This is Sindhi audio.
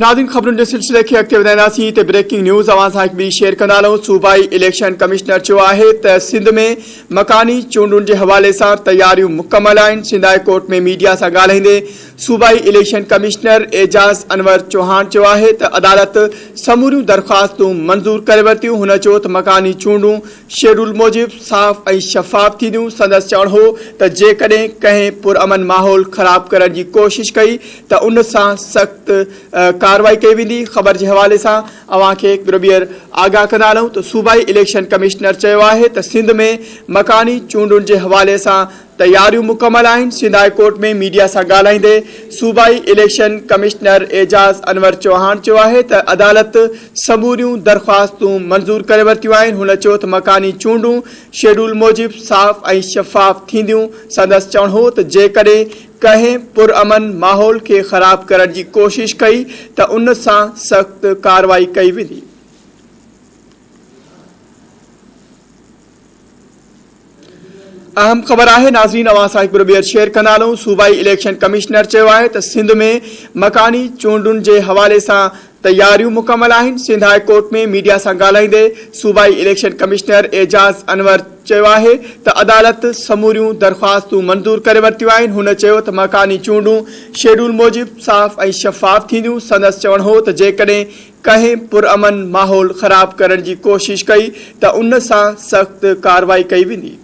ناظرين خبرن جي سلسلي کي اڳتي وڌائينداسين هتي بريڪنگ نيوز اوهان سان هڪ ٻي شيئر ڪندا هلون صوبائي اليڪشن ڪمشنر چيو آهي ته سنڌ ۾ مڪاني چونڊن جي حوالي سان تياريون مڪمل آهن سنڌ هاء ڪورٽ ۾ ميڊيا سان ڳالهائيندي صوبائي اليڪشن ڪمشنر اعجاز انور چوهاڻ چيو آهي ته عدالت سموريون درخواستون منظور ڪري ورتيون هن چيو ته مڪاني چونڊون شيڊول موجب صاف ۽ شفاف ٿينديون، سندس چوڻ هو ته جيڪڏهن ڪنهن پرامن ماحول خراب ڪرڻ جي ڪوشش ڪئي ته ان سان سخت ڪارروائي ڪئي ويندي، خبر جي حوالي سان اوهان کي هڪ ڀيرو ٻيهر آگاهه ڪندا هلون ته صوبائي اليڪشن ڪمشنر چيو آهي ته سنڌ ۾ مڪاني چونڊن جي حوالي سان تياريون مڪمل آهن، سنڌ هاء ڪورٽ ۾ ميڊيا سان ڳالهائيندي صوبائي اليڪشن ڪمشنر اعجاز انور چوهاڻ چيو آهي ته عدالت سموريون درخواستون منظور ڪري ورتيون آهن، هن چيو ته مڪاني چونڊون شيڊول موجب صاف ۽ شفاف ٿينديون، سندس چوڻ هو ته جيڪڏهن ڪنهن پرامن ماحول کي خراب ڪرڻ جي ڪوشش ڪئي ته ان سان سخت ڪارروائي ڪئي ويندي. اهم خبر آهي ناظرين اوهان سان هڪ ڀيرو ٻيهر شيئر ڪندا هلون صوبائي اليڪشن ڪمشنر چيو آهي ته سنڌ ۾ مڪاني چونڊن جي حوالي سان تياريون مڪمل آهن سنڌ هاء ڪورٽ ۾ ميڊيا سان ڳالهائيندي صوبائي اليڪشن ڪمشنر اعجاز انور چيو آهي ته عدالت سموريون درخواستون منظور ڪري ورتيون آهن هن چيو ته مڪاني چونڊون شيڊول موجب صاف ۽ شفاف ٿينديون سندس چوڻ هو ته جيڪڏهن ڪنهن پرامن ماحول خراب ڪرڻ جي ڪوشش ڪئي ته ان سان سخت ڪارروائي ڪئي ويندي.